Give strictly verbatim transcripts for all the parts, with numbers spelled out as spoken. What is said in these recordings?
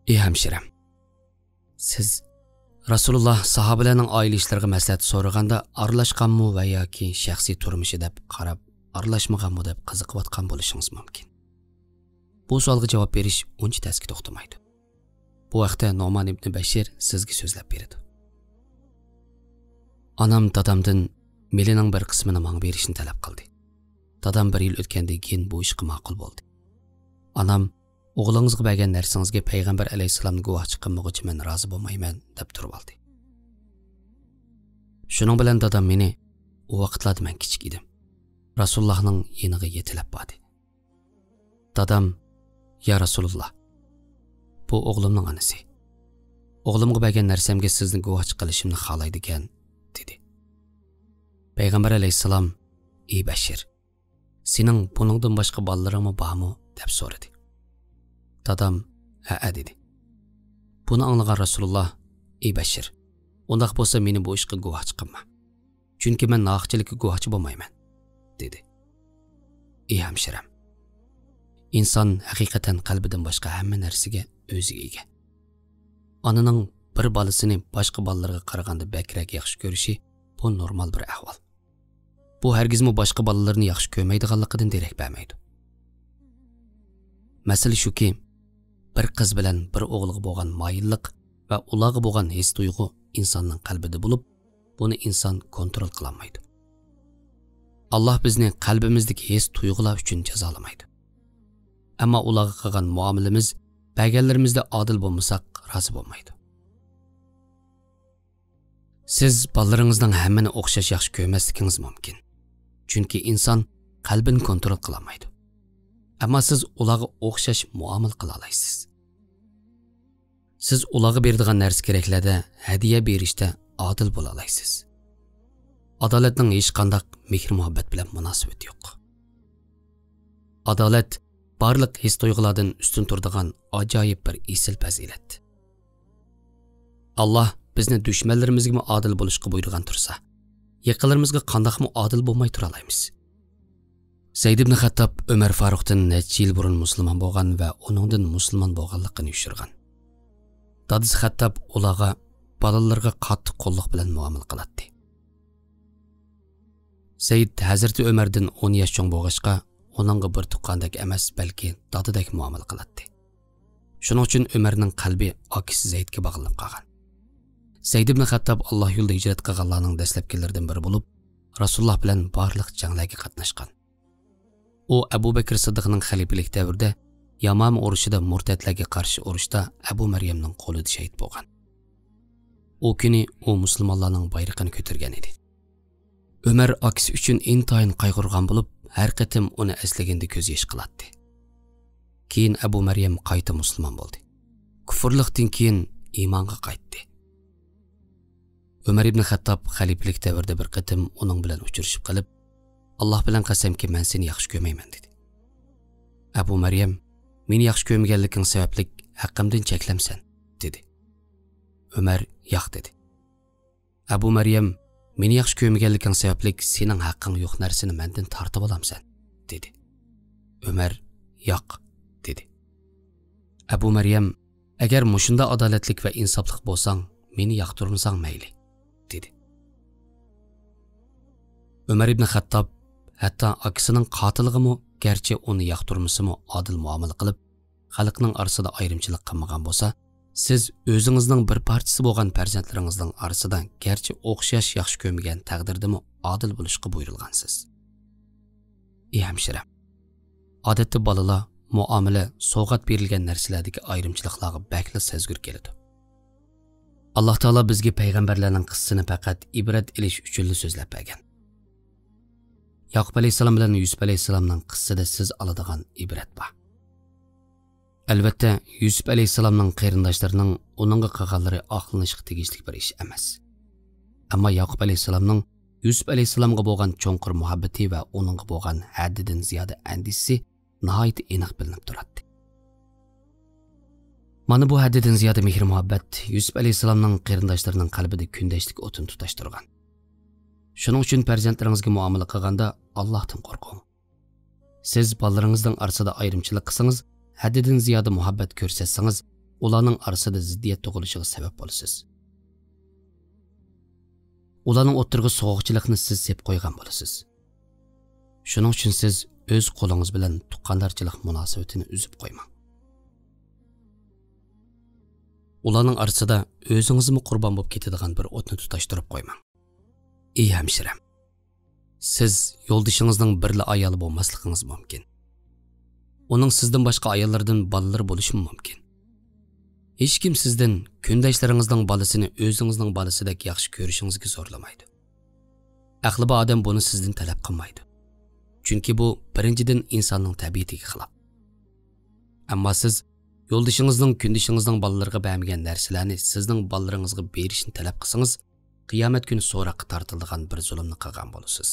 ئى ھەمشىرەم، سىز رەسۇلۇللا ساھابىلەرنىڭ ئائىلە ئىشلىرىغا مەسلىھەت سورىغاندا ئارىلاشقانمۇ ۋە ياكى شەخسىي تۇرمۇشى دەپ قاراپ، ئارىلاشمىغانمۇ دەپ قىزىقىۋاتقان بولۇشىڭىز مۇمكىن. بۇ سوئالغا جاۋاب بېرىش ئۇنچە تەسكە توختىمايدۇ. بۇ ھەقتە نومان ئىبنى بەشىر سىزگە سۆزلەپ بېرىدۇ. ئانام دادامدىن مېلىنىڭ بىر قىسمىنى ماڭا بېرىشنى تەلەپ قىلدى. دادام بىر يىل ئۆتكەندىن كېيىن بۇ ئىشقا ماقۇل بولدى. ئانام، «ئوغلىڭىزغا بەرگەن نەرسىڭىزگە پەيغەمبەر ئەلەيھىسسالامنى گۇۋاھچى قىلمىغۇچە مەن رازى بولمايمەن» دەپ تۇرۇۋالدى. شۇنىڭ بىلەن دادام مېنى، ئۇ ۋاقىتلاردا مەن كىچىك ئىدىم، رەسۇلۇللانىڭ يېنىغا يېتىلەپ باردى. دادام، «يا رەسۇلۇللا، بۇ ئوغلۇمنىڭ ئانىسى. ئوغلۇمغا بەرگەن نەرسەمگە سىزنى گۇۋاھچى قىلىشىمنى خالايدىكەن» دېدى. پەيغەمبەر ئەلەيھىسسالام، «ئى بەشىر، سېنىڭ بۇنىڭدىن باشقا بالىلىرىڭمۇ بارمۇ؟» دەپ سورىدى. دادام، «ھەئە» دېدى. بۇنى ئاڭلىغان رەسۇلۇللا، «ئى بەشىر، ئۇنداق بولسا مېنى بۇ ئىشقا گۇۋاھچى قىلما. چۈنكى مەن ناھەقچىلىككە گۇۋاھچى بولمايمەن» دېدى. ئى ھەمشىرەم، ئىنسان ھەقىقەتەن قەلبىدىن باشقا ھەممە نەرسىگە ئۆزىگە ئىگە. ئانىنىڭ بىر بالىسىنى باشقا بالىلىرىغا قارىغاندا بەكرەك ياخشى كۆرۈشى، بۇ نورمال بىر ئەھۋال. بۇ ھەرگىزمۇ باشقا بالىلىرىنى ياخشى كۆرمەيدىغانلىقىدىن دېرەك بەرمەيدۇ. مەسىلە شۇكى، بىر قىز بىلەن بىر ئوغۇلغا بولغان مايىللىق ۋە ئۇلارغا بولغان ھېس-تۇيغۇ ئىنساننىڭ قەلبىدە بولۇپ، بۇنى ئىنسان كونترول قىلالمايدۇ. ئاللاھ بىزنى قەلبىمىزدىكى ھېس-تۇيغۇلار ئۈچۈن جازالىمايدۇ. ئەمما ئۇلارغا قىلغان مۇئامىلىمىز، بەرگەنلىرىمىزدە ئادىل بولمىساق، رازى بولمايدۇ. سىز بالىلىرىڭىزنىڭ ھەممىنى ئوخشاش ياخشى كۆرمەسلىكىڭىز مۇمكىن. چۈنكى ئىنسان قەلبىنى كونترول قىلالمايدۇ. ئەمما سىز ئۇلارغا ئوخشاش مۇئامىلە قىلالايسىز. سىز ئۇلارغا بېرىدىغان نەرسە-كېرەكلەردە، ھەدىيە بېرىشتە ئادىل بولالايسىز. ئادالەتنىڭ ھېچقانداق مېھىر-مۇھەببەت بىلەن مۇناسىۋىتى يوق. ئادالەت بارلىق ھېس-تۇيغۇلاردىن ئۈستۈن تۇرىدىغان ئاجايىپ بىر ئېسىل پەزىلەت. ئاللاھ بىزنى دۈشمەنلىرىمىزگىمۇ ئادىل بولۇشقا بۇيرۇغان تۇرسا، يېقىنلىرىمىزغا قانداقمۇ ئادىل بولماي تۇرالايمىز؟ زەيد ئىبن خەتتاب ئۆمەر فاروقتىن نەچچە يىل بۇرۇن مۇسۇلمان بولغان ۋە ئۇنىڭدىن مۇسۇلمان بولغانلىقىنى يوشۇرغان. دادىسى خەتتاب ئۇلارغا، بالىلىرىغا قاتتىق قوللۇق بىلەن مۇئامىلە قىلاتتى. زەيد ھەزرىتى ئۆمەردىن ئون ياش چوڭ بولغاچقا، ئۇنىڭغا بىر تۇغقاندەك ئەمەس، بەلكى دادىدەك مۇئامىلە قىلاتتى. شۇنىڭ ئۈچۈن ئۆمەرنىڭ قەلبى ئاكىسى زەيدكە باغلىنىپ قالغان. زەيد ئىبن خەتتاب ئاللاھ يولىدا ھىجرەت قىلغانلارنىڭ دەسلەپكىلىرىدىن بىرى بولۇپ، رەسۇلۇللاھ بىلەن بارلىق جەڭلەرگە قاتناشقان. ئۇ ئەبۇ بەكرى سىددىقنىڭ خەلىپىلىك دەۋرىدە يامامە ئۇرۇشىدا مۇرتەتلەرگە قارشى ئۇرۇشتا ئەبۇ مەريەمنىڭ قولىدا شەھىت بولغان. ئۇ كۈنى ئۇ مۇسۇلمانلارنىڭ بايرىقىنى كۆتۈرگەن ئىدى. ئۆمەر ئاكىسى ئۈچۈن ئىنتايىن قايغۇرغان بولۇپ، ھەر قېتىم ئۇنى ئەسلىگەندە كۆز يېشى قىلاتتى. كېيىن ئەبۇ مەريەم قايتا مۇسۇلمان بولدى. كۇفۇرلۇقتىن كېيىن ئىمانغا قايتتى. ئۆمەر ئىبن خەتتاب خەلىپىلىك دەۋرىدە بىر قېتىم ئۇنىڭ بىلەن ئۇچرىشىپ قېلىپ، «ئاللاھ بىلەن قەسەمكى، مەن سېنى ياخشى كۆرمەيمەن» دېدى. ئەبۇ مەريەم، «مېنى ياخشى كۆرمىگەنلىكىڭ سەۋەبلىك ھەققىمدىن چەكلەمسەن؟» دېدى. ئۆمەر، «ياق» دېدى. ئەبۇ مەريەم، «مېنى ياخشى كۆرمىگەنلىكىڭ سەۋەبلىك سېنىڭ ھەققىڭ يوق نەرسىنى مەندىن تارتىۋالامسەن؟» دېدى. ئۆمەر، «ياق» دېدى. ئەبۇ مەريەم، «ئەگەر مۇشۇنداق ئادالەتلىك ۋە ئىنساپلىق بولساڭ، مېنى ياقتۇرمىساڭ مەيلى» دېدى. ئۆمەر ئىبن خەتتاب ھەتتا ئاكىسىنىڭ قاتىلىغىمۇ، گەرچە ئۇنى ياقتۇرمىسىمۇ، ئادىل مۇئامىلە قىلىپ، خەلقنىڭ ئارىسىدا ئايرىمچىلىق قىلمىغان بولسا، سىز ئۆزىڭىزنىڭ بىر پارچىسى بولغان پەرزەنتلىرىڭىزنىڭ ئارىسىدا گەرچە ئوخشاش ياخشى كۆرمىگەن تەقدىردىمۇ ئادىل بولۇشقا بۇيرۇلغانسىز. ئى ھەمشىرەم، ئادەتتە بالىلار مۇئامىلە، سوۋغات بېرىلگەن نەرسىلەردىكى ئايرىمچىلىقلارغا بەكلا سەزگۈر كېلىدۇ. ئاللاھ تائالا بىزگە پەيغەمبەرلەرنىڭ قىسسىسىنى پەقەت ئىبرەت ئېلىش ئۈچۈنلا سۆزلەپ بەرگەن. ياقۇپ ئەلەيھىسسالام بىلەن يۈسۈپ ئەلەيھىسسالامنىڭ قىسسىسىدا سىز ئالىدىغان ئىبرەت بار. ئەلۋەتتە، يۈسۈپ ئەلەيھىسسالامنىڭ قېرىنداشلىرىنىڭ ئۇنىڭغا قىلغانلىرى ئاقلىنىشقا تېگىشلىك بىر ئىش ئەمەس. ئەمما ياقۇپ ئەلەيھىسسالامنىڭ يۈسۈپ ئەلەيھىسسالامغا بولغان چوڭقۇر مۇھەببىتى ۋە ئۇنىڭغا بولغان ھەددىدىن زىيادە ئەندىشىسى ناھايىتى ئېنىق بىلىنىپ تۇراتتى. مانا بۇ ھەددىدىن زىيادە مېھىر-مۇھەببەت يۈسۈپ ئەلەيھىسسالامنىڭ قېرىنداشلىرىنىڭ قەلبىدە كۈندەشلىك ئوتىنى تۇتاشتۇرغان. شۇنىڭ ئۈچۈن پەرزەنتلىرىڭىزگە مۇئامىلە قىلغاندا ئاللاھتىن قورقۇڭ. سىز بالىلىرىڭىزنىڭ ئارىسىدا ئايرىمچىلىق قىلسىڭىز، ھەددىدىن زىيادە مۇھەببەت كۆرسەتسىڭىز، ئۇلارنىڭ ئارىسىدا زىددىيەت تۇغۇلۇشىغا سەۋەب بولىسىز. ئۇلارنىڭ ئوتتۇرىغا سوغۇقچىلىقنى سىز سېلىپ قويغان بولىسىز. شۇنىڭ ئۈچۈن سىز ئۆز قولىڭىز بىلەن تۇغقاندارچىلىق مۇناسىۋىتىنى ئۈزۈپ قويماڭ. ئۇلارنىڭ ئارىسىدا ئۆزىڭىزمۇ قۇربان بولۇپ كېتىدىغان بىر ئوتنى تۇتاشتۇرۇپ قويماڭ. ئى ھەمشىرەم، سىز يولدىشىڭىزنىڭ بىرلا ئايالى بولماسلىقىڭىز مۇمكىن. ئۇنىڭ سىزدىن باشقا ئاياللىرىدىن بالىلىرى بولۇشىمۇ مۇمكىن. ھېچكىم سىزدىن كۈندەشلىرىڭىزنىڭ بالىسىنى ئۆزىڭىزنىڭ بالىسىدەك ياخشى كۆرۈشىڭىزگە زورلىمايدۇ. ئەقلى بار ئادەم بۇنى سىزدىن تەلەپ قىلمايدۇ. چۈنكى بۇ، بىرىنچىدىن، ئىنساننىڭ تەبىئىتىگە خىلاپ. ئەمما سىز يولدىشىڭىزنىڭ كۈندىشىڭىزنىڭ بالىلىرىغا بەرمىگەن نەرسىلەرنى سىزنىڭ بالىلىرىڭىزغا بېرىشنى تەلەپ قىلسىڭىز، قىيامەت كۈنى سوراققا تارتىلىدىغان بىر زۇلۇمنى قىلغان بولىسىز.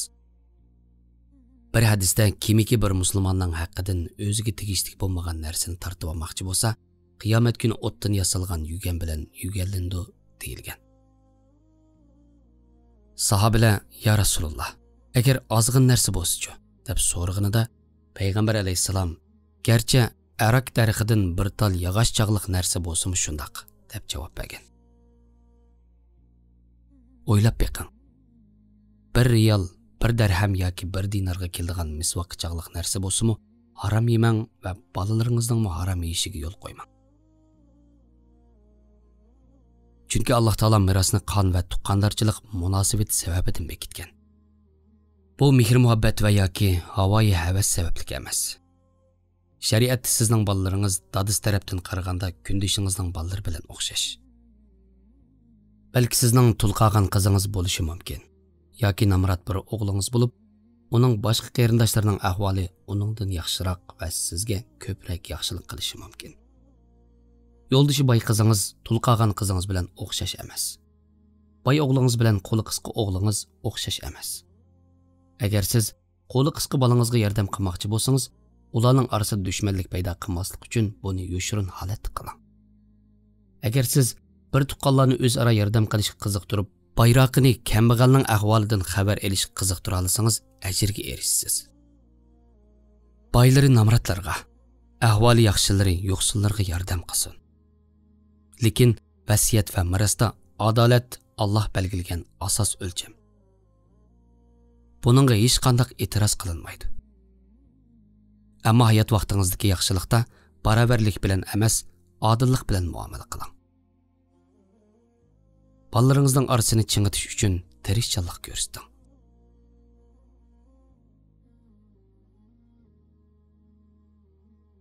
بىر ھەدىستە، كىمكى بىر مۇسۇلماننىڭ ھەققىدىن ئۆزىگە تېگىشلىك بولمىغان نەرسىنى تارتىۋالماقچى بولسا، قىيامەت كۈنى ئوتتىن ياسالغان يۈگەن بىلەن يۈگەنلىنىدۇ، دېيىلگەن. ساھابىلەر، يا رەسۇلاللا، ئەگەر ئازغىنە نەرسە بولسىچۇ؟ دەپ سورىغىنىدا، پەيغەمبەر ئەلەيھىسسالام، گەرچە ئەرەك دەرىخىدىن بىر تال ياغاچ چاغلىق نەرسە بولسىمۇ شۇنداق، دەپ جاۋاب بەرگەن. ئويلاپ بېقىڭ. بىر رىيال، بىر دەرھەم ياكى بىر دىنارغا كېلىدىغان مىسۋاكقا چاغلىق نەرسە بولسىمۇ، ھارام يېمەڭ ۋە بالىلىرىڭىزنىڭمۇ ھارام يېيىشىگە يول قويماڭ. چۈنكى ئاللاھ تائالا مىراسنى قان ۋە تۇغقاندارچىلىق مۇناسىۋىتى سەۋەبىدىن بېكىتكەن. بۇ مېھىر-مۇھەببەت ۋە ياكى ھاۋايى ھەۋەس سەۋەبلىك ئەمەس. شەرىئەتتە سىزنىڭ بالىلىرىڭىز دادىسى تەرەپتىن قارىغاندا كۈندىشىڭىزنىڭ بالىلىرى بىلەن ئوخشاش. بەلكى سىزنىڭ تۇل قالغان قىزىڭىز بولۇشى مۇمكىن. ياكى نامرات بىر ئوغلىڭىز بولۇپ، ئۇنىڭ باشقا قېرىنداشلىرىنىڭ ئەھۋالى ئۇنىڭدىن ياخشىراق ۋە سىزگە كۆپرەك ياخشىلىق قىلىشى مۇمكىن. يولدىشى باي قىزىڭىز تۇل قالغان قىزىڭىز بىلەن ئوخشاش ئەمەس. باي ئوغلىڭىز بىلەن قولى قىسقا ئوغلىڭىز ئوخشاش ئەمەس. ئەگەر سىز قولى قىسقا بالىڭىزغا ياردەم قىلماقچى بولسىڭىز، ئۇلارنىڭ ئارىسىدا دۈشمەنلىك پەيدا قىلماسلىق ئۈچۈن بۇنى يوشۇرۇن ھالەتتە قىلىڭ. ئەگەر سىز بىر تۇغقانلارنى ئۆزئارا ياردەم قىلىشقا قىزىقتۇرۇپ، بايراقىنى كەمبەغەلنىڭ ئەھۋالىدىن خەۋەر ئېلىشقا قىزىقتۇرالىسىڭىز، ئەجىرگە ئېرىشىسىز. بايلىرى نامراتلارغا، ئەھۋالى ياخشىلىرى يوقسۇللارغا ياردەم قىلسۇن. لېكىن ۋەسىيەت ۋە مىراستا ئادالەت ئاللاھ بەلگىلىگەن ئاساس ئۆلچەم. بۇنىڭغا ھېچقانداق ئېتىراز قىلىنمايدۇ. ئەمما ھايات ۋاقتىڭىزدىكى ياخشىلىقتا باراۋەرلىك بىلەن ئەمەس، ئادىللىق بىلەن مۇئامىلە قىلىڭ. بالىلىرىڭىزنىڭ ئارىسىنى چىڭىتىش ئۈچۈن تىرىشچانلىق كۆرسىتىڭ.